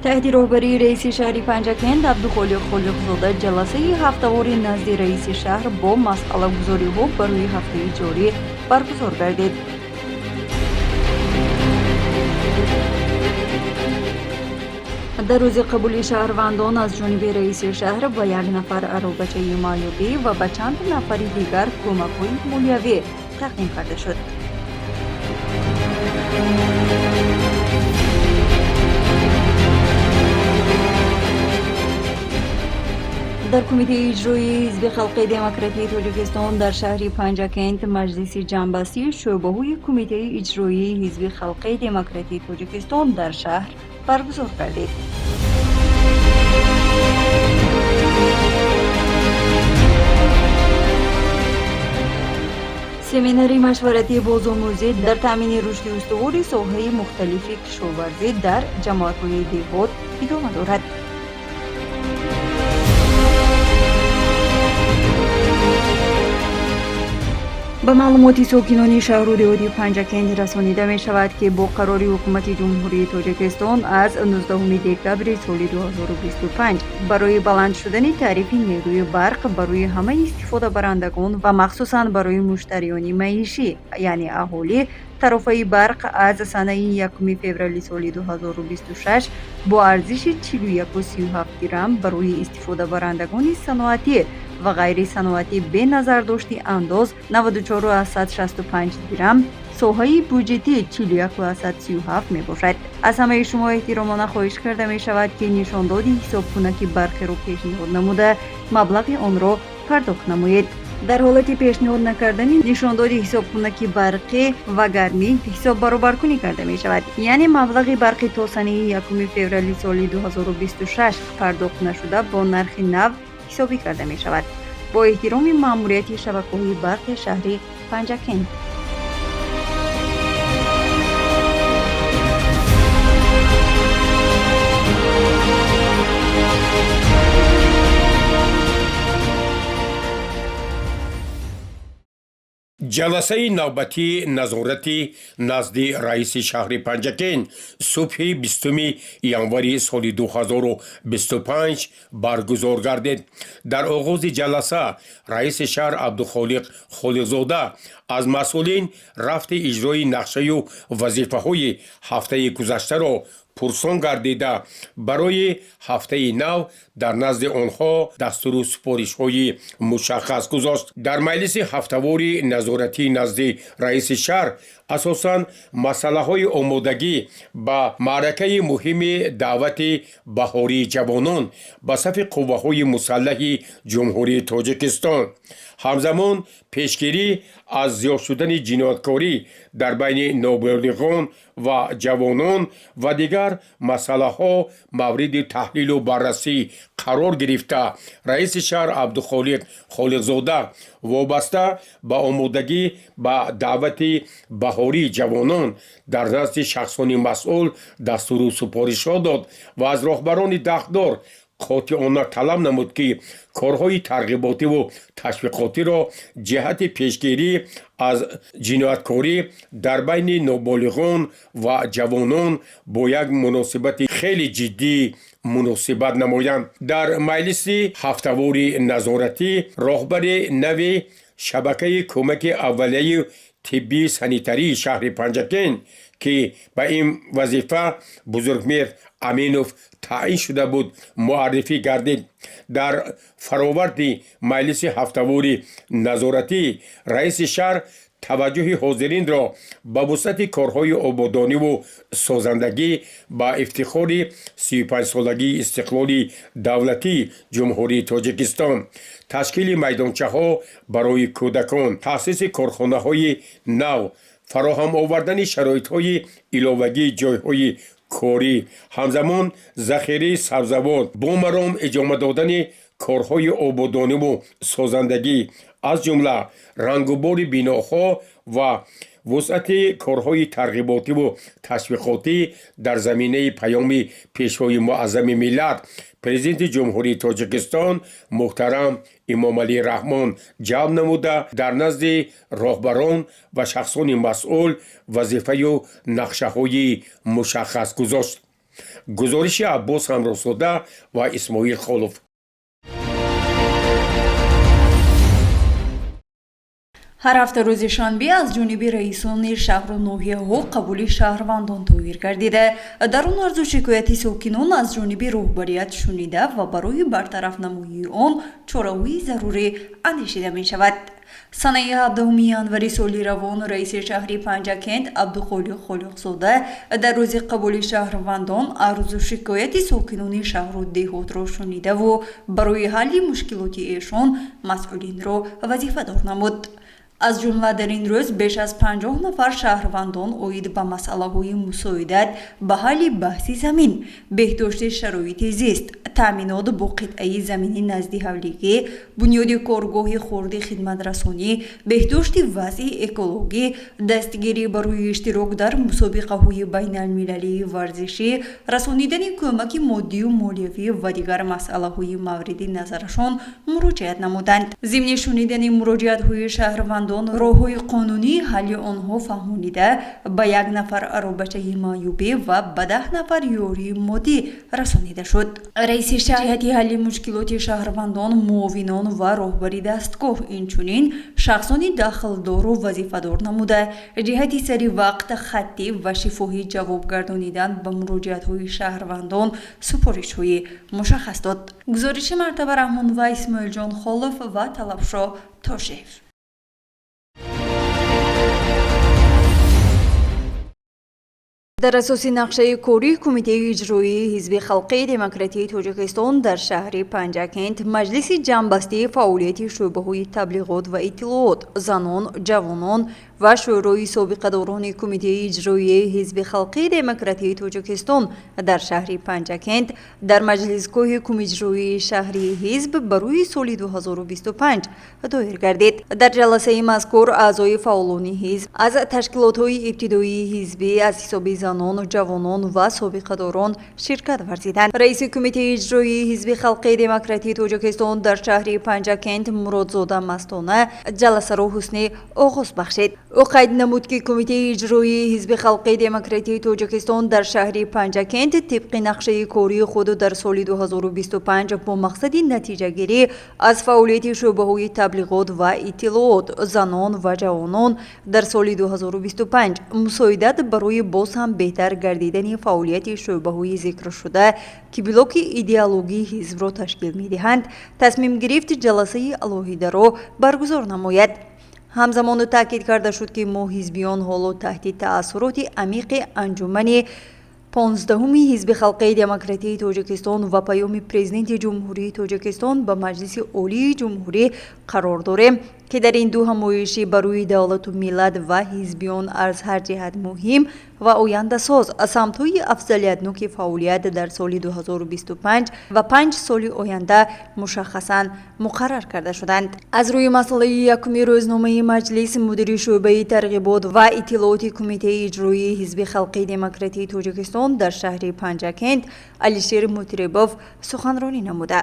Таҳти роҳбарии раиси шаҳри Панҷакент Абдухолиқ Холиқзода ҷаласаи ҳафтавори назди раиси шаҳр бо масъалагузориҳо барои ҳафтаи ҷорӣ баргузор гардид. Дар рӯзи қабули шаҳрвандон аз ҷониби раиси шаҳр ба як нафар аробачаи маъюбӣ ва ба чанд нафари дигар кӯмакҳои молиявӣ тақдим карда шуд. Дар Кумитаи иҷроии Ҳизби халқи демократии Тоҷикистон дар шаҳри Панҷакент маҷлиси ҷамъбастии шӯъбаҳои Кумитаи иҷроии Ҳизби халқи демократии Тоҷикистон дар шаҳр баргузор гардид. Семинари машваратии бозомӯзӣ дар таъмини рушди устувори соҳаи мухталифи кишоварзӣ дар ҷамоатҳои деҳот идома дорад. Ба маълумоти сокинони шаҳру деҳоти Панҷакент расонида мешавад, ки бо қарори Ҳукумати Ҷумҳурии Тоҷикистон аз 19 декабри соли 2025 барои баланд шудани тарифи нерӯи барқ барои ҳамаи истифодабарандагон ва махсусан барои муштариёни маишӣ, яъне аҳолӣ, тарофаи барқ аз санаи 1 феврали соли 2026 бо арзиши 41,37 дирам, барои истифодабарандагони саноатӣ ва ғайрисаноатӣ бе назардошти андоз 94,65 дирам, соҳаи буҷетӣ 41,37 мебошад. Аз ҳамаи шумо эҳтиромона хоҳиш карда мешавад, ки нишондоди ҳисобкунаки барқиро пешниҳод намуда, маблағи онро пардохт намоед. Дар ҳолати пешниҳод накардани нишондоди ҳисобкунаки барқӣ ва гармӣ ҳисоббаробаркунӣ карда мешавад, яъне маблағи барқи то санаи 1 феврали соли 2026 пардохт нашуда бо нархи нав ҳисобӣ карда мешавад. Бо эҳтироми, маъмурияти шабакаҳои барқи шаҳри Панҷакент. Ҷаласаи навбатии назоратӣ назди раиси шаҳри Панҷакент субҳи 20 январи соли 2025 баргузор гардид. Дар оғози ҷаласа раиси шаҳр Абдухолиқ Холиқзода аз масъулин рафти иҷрои нақшаю вазифаҳои ҳафтаи гузаштаро пурсон гардида, барои ҳафтаи нав дар назди онҳо дастуру супоришҳои мушаххас гузошт. Дар маҷлиси ҳафтавори назоратӣ назди раиси шаҳр асосан масъалаҳои омодагӣ ба маъракаи муҳими даъвати баҳории ҷавонон ба сафи қувваҳои мусаллаҳи Ҷумҳурии Тоҷикистон, ҳамзамон пешгирӣ аз зиёд шудани ҷинояткорӣ дар байни ноболиғон ва ҷавонон ва дигар масъалаҳо мавриди таҳлилу баррасӣ қарор гирифта, раиси шаҳр Абдухолиқ Холиқзода вобаста ба омодагӣ ба даъвати баҳории ҷавонон дар назди шахсони масъул дастуру супоришҳо дод ва аз роҳбарони дахлдор қотеона талаб намуд, ки корҳои тарғиботиву ташвиқотиро ҷиҳати пешгирӣ аз ҷинояткорӣ дар байни ноболиғон ва ҷавонон бо як муносибати хеле ҷиддӣ муносибат намоянд. Дар маҷлиси ҳафтавори назоратӣ роҳбари нави шабакаи кӯмаки аввалияи тиббии санитарии шаҳри Панҷакент, ки ба ин вазифа Бузургмеҳр Аминов таъин шуда буд, муаррифӣ гардид. Дар фароварди маҷлиси ҳафтавори назоратӣ раиси шаҳр таваҷҷӯҳи ҳозиринро ба вусъати корҳои ободониву созандагӣ ба ифтихори 35-солагии истиқлоли давлатии Ҷумҳурии Тоҷикистон, ташкили майдончаҳо барои кӯдакон, таъсиси корхонаҳои нав, фароҳам овардани шароитҳои иловагии ҷойҳои корӣ, ҳамзамон захираи сабзавот, бо маром иҷома додани корҳои ободониву созандагӣ, аз ҷумла рангубори биноҳо ва вусъати корҳои тарғиботиву ташвиқотӣ дар заминаи паёми Пешвои муаззами миллат, Президенти Ҷумҳурии Тоҷикистон муҳтарам Эмомалӣ Раҳмон ҷалб намуда, дар назди роҳбарон ва шахсони масъул вазифаю нақшаҳои мушаххас гузошт. Гузориши Аббос Ҳамроҳзода ва Исмоил Холов. Ҳар ҳафта рӯзи шанбе аз ҷониби раисони шаҳру ноҳияҳо қабули шаҳрвандон доир гардида, дар он арзу шикояти сокинон аз ҷониби роҳбарият шунида ва барои бартараф намоии он чораҳои зарурӣ андешида мешавад. Санаи 17 январи соли равон раиси шаҳри Панҷакент Абдуқолиқ Холиқзода дар рӯзи қабули шаҳрвандон арзу шикояти сокинони шаҳру деҳотро шунидаву барои ҳалли мушкилоти эшон масъулинро вазифадор намуд. Аз ҷумла дар ин рӯз беш аз 50 нафар шаҳрвандон оид ба масъалаҳои мусоидат ба ҳалли баҳси замин, беҳдошти шароити зист, таъминот бо қитъаи замини назди ҳавлигӣ, бунёди коргоҳи хурди хидматрасонӣ, беҳдошти вазъи экологӣ, дастгирӣ барои иштирок дар мусобиқаҳои байналмилалии варзишӣ, расонидани кӯмаки моддию молиявӣ ва дигар масъалаҳои мавриди назарашон муроҷиат намуданд. Зимни шунидани муроҷиатҳои шаҳрвандон роҳҳои қонунии ҳалли онҳо фаҳмонида, ба як нафар аробачаи маъюбӣ ва ба 10 нафар ёрии моддӣ расонида шуд. Раиси шаҳр ҷиҳати ҳалли мушкилоти шаҳрвандон, муовинон ва роҳбари дастгоҳ, инчунин шахсони дахлдору вазифадор намуда, ҷиҳати сари вақт хаттӣ ва шифоҳӣ ҷавоб гардонидан ба муроҷиатҳои шаҳрвандон супоришҳои мушаххас дод. Гузориши Мартаба Раҳмонова, Исмоилҷон Холов ва Талабшо Тошев. Дар асоси нақшаи кории Кумитаи иҷроии Ҳизби Халқии Демократии Тоҷикистон дар шаҳри Панҷакент маҷлиси ҷамъбастии фаъолияти шӯъбаҳои таблиғот ва иттилоот, занон, ҷавонон ва шӯрои собиқадорони Кумитаи иҷроияи Ҳизби Халқии Демократии Тоҷикистон дар шаҳри Панҷакент дар маҷлисгоҳи кумиҷроии шаҳрии ҳизб барои соли 2025 доир гардид. Дар ҷаласаи мазкур аъзои фаъолони ҳизб аз ташкилотҳои ибтидоии ҳизбӣ аз ҳисоби занон, ҷавонон ва собиқадорон ширкат варзиданд. Раиси Кумитаи иҷроии Ҳизби Халқии Демократии Тоҷикистон дар шаҳри Панҷакент Муродзода Мастона ҷаласаро ҳусни оғоз бахшид. Ӯ қайд намуд, ки Кумитаи иҷроии Ҳизби Халқии Демократии Тоҷикистон дар шаҳри Панҷакент тибқи нақшаи кории худ дар соли 2025 бо мақсади натиҷагирӣ аз фаъолияти шӯъбаҳои таблиғот ва иттилоот, занон ва ҷавонон дар соли 2025, мусоидат барои боз ҳам беҳтар гардидани фаъолияти шӯъбаҳои зикршуда, ки блоки идеологии ҳизбро ташкил медиҳанд, тасмим гирифт ҷаласаи алоҳидаро баргузор намояд. Ҳамзамон таъкид карда шуд, ки мо ҳизбиён ҳоло таҳти таассуроти амиқи анҷумани 15-уми Ҳизби Халқии Демократии Тоҷикистон ва паёми Президенти Ҷумҳурии Тоҷикистон ба Маҷлиси Олии Ҷумҳурӣ қарор дорем, ки дар ин ду ҳамоишӣ барои давлату миллат ва ҳизбиён аз ҳар ҷиҳат муҳим ва ояндасоз самтҳои афзалиятноки фаъолият дар соли 2025 ва 5 соли оянда мушаххасан муқаррар карда шуданд. Аз рӯи масъалаи якуми рӯзномаи маҷлис мудири шӯъбаи тарғибот ва иттилооти Кумитаи иҷроии Ҳизби Халқии Демократии Тоҷикистон дар шаҳри Панҷакент Алишер Мутребов суханронӣ намуда.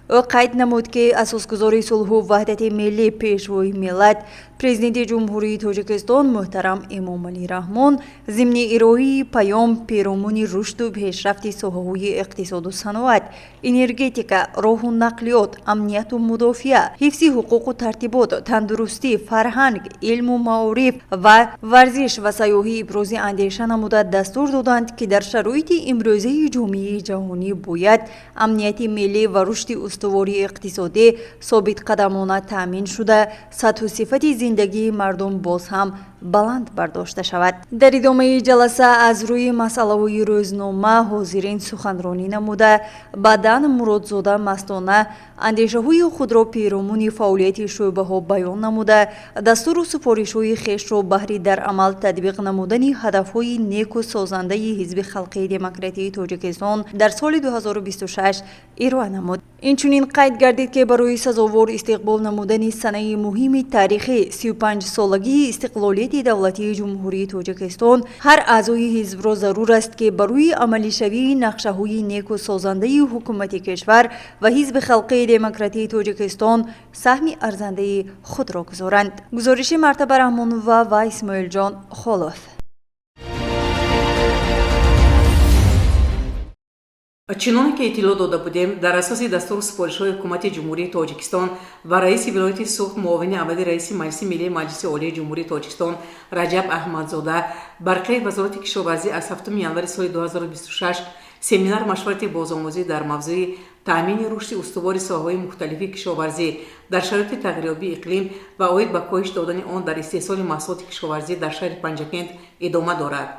Ӯ қайд намуд, ки асосгузори сулҳу ваҳдати миллӣ, Пешвои миллат, Президенти Ҷумҳурии Тоҷикистон муҳтарам Эмомалӣ Раҳмон зимни ироаи паём перомуни рушду пешрафти соҳаҳои иқтисоду саноат, энергетика, роҳу нақлиёт, амнияту мудофиа, ҳифзи ҳуқуқу тартибот, тандурустӣ, фарҳанг, илму маориф ва варзиш ва сайёҳӣ ибрози андеша намуда, дастур доданд, ки дар шароити имрӯзаи ҷомеаи ҷаҳонӣ бояд амнияти миллӣ ва рушди устувори иқтисодӣ собитқадамона таъмин шуда, сатҳу сифати зиндагии мардум боз ҳам баланд бардошта шавад. Дар идомаи ҷаласа аз рӯи масъалаҳои рӯзнома ҳозирин суханронӣ намуда, баъдан Муродзода Мастона андешаҳои худро перомуни фаъолияти шӯъбаҳо баён намуда, дастуру супоришҳои хешро баҳри дар амал татбиқ намудани ҳадафҳои неку созандаи Ҳизби Халқии Демократии Тоҷикистон дар соли 2026 ироа намуд. Инчунин қайд гардид, ки барои сазовор истиқбол намудани санаи муҳими таърихӣ, 35-солагии истиқлолияти давлатии Ҷумҳурии Тоҷикистон, ҳар аъзои ҳизбро зарур аст, ки барои амалишавии нақшаҳои неку созандаи ҳукумати кишвар ва Ҳизби Халқии Демократии Тоҷикистон саҳми арзандаи худро гузоранд. Гузориши Мартаба Раҳмонова ва Исмоилҷон Холов. Чуноне ки иттилоъ дода будем, дар асоси дастуру супоришҳои Ҳукумати Ҷумҳурии Тоҷикистон ва раиси вилояти Суғд, муовини аввали раиси Маҷлиси Миллии Маҷлиси Олии Ҷумҳурии Тоҷикистон Раҷаб Аҳмадзода, Барқияи Вазорати кишоварзӣ аз 7 январи соли 2026 семинар машварати бозомӯзӣ дар мавзӯи таъмини рушди устувори соҳаҳои мухталифи кишоварзӣ дар шароити тағйирёбии иқлим ва оид ба коҳиш додани он дар истеҳсоли маҳсулоти кишоварзӣ дар шаҳри Панҷакент идома дорад.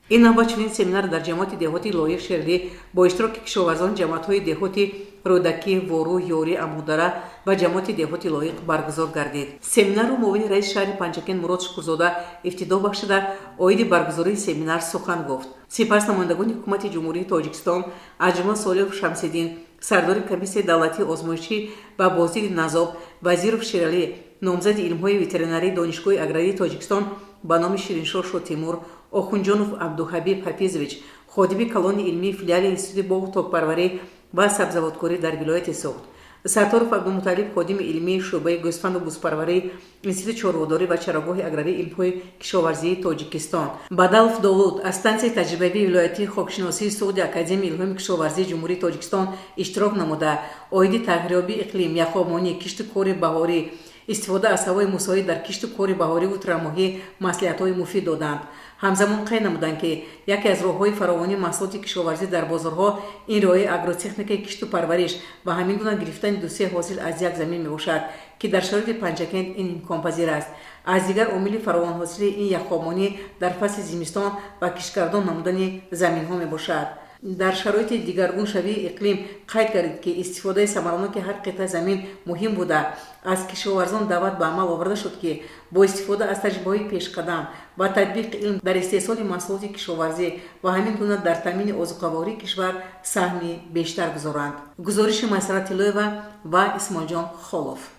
Ин навбат чунин семинар дар ҷамоати деҳоти Лоиқ Шералӣ бо иштироки кишоварзони ҷамоатҳои деҳоти Рӯдакӣ, Вору, Ёрӣ, Амудара ва ҷамоати деҳоти Лоиқ баргузор гардид. Семинарро муовини раиси шаҳри Панҷакент Мурод Шукурзода ифтитоҳ бахшида, оиди баргузории семинар сухан гуфт. Сипас намояндагони Ҳукумати Ҷумҳурии Тоҷикистон, аз ҷумла Солиҳов Шамсиддин, сардори Комиссияи давлатии озмоишӣ ва боздиди назоб, Вазиров Шералӣ, номзади илмҳои ветеринарии Донишгоҳи аграрии Тоҷикистон ба номи Шириншоҳ Шотимур, Охунҷонов Абдуҳабиб Ҳафизович, ходими калони илмии филиали Институти боғу токпарварӣ ва сабзавоткорӣ дар вилояти Суғд, Сатторов Абдумуталиб, ходими илмии шӯъбаи гӯсфанду бузпарварӣ Институти чорводорӣ ва чарогоҳи аграрии илмҳои кишоварзии Тоҷикистон, Бадалов Довуд аз стансияи таҷрибавии вилоятии хокшиносии Суғди Академияи илмҳои кишоварзии Ҷумҳурии Тоҷикистон иштирок намуда, оиди тағйирёбии иқлим, яхобмонӣ, кишту кори баҳорӣ, истифода аз ҳавои мусоид дар кишту кори баҳориву тирамоҳӣ маслиҳатҳои муфид доданд. Ҳамзамон қайд намуданд, ки яке аз роҳҳои фаровонии маҳсулоти кишоварзӣ дар бозорҳо ин риояи агротехникаи кишту парвариш ва ҳамин гуна гирифтани дусе ҳосил аз як замин мебошад, ки дар шароити Панҷакент ин имконпазир аст. Аз дигар омили фаровонҳосилӣ ин яхобмонӣ дар фасли зимистон ва кишткардон намудани заминҳо мебошад. Дар шароити дигаргуншавии иқлим қайд гардид, ки истифодаи самараноки ҳар қитъа замин муҳим буда, аз кишоварзон даъват ба амал оварда шуд, ки бо истифода аз таҷрибаҳои пешқадам ва татбиқи илм дар истеҳсоли маҳсулоти кишоварзӣ ва ҳамин гуна дар таъмини озуқавории кишвар саҳми бештар гузоранд. Гузориши Майсара Тиллоева ва Исмоилҷон Холов.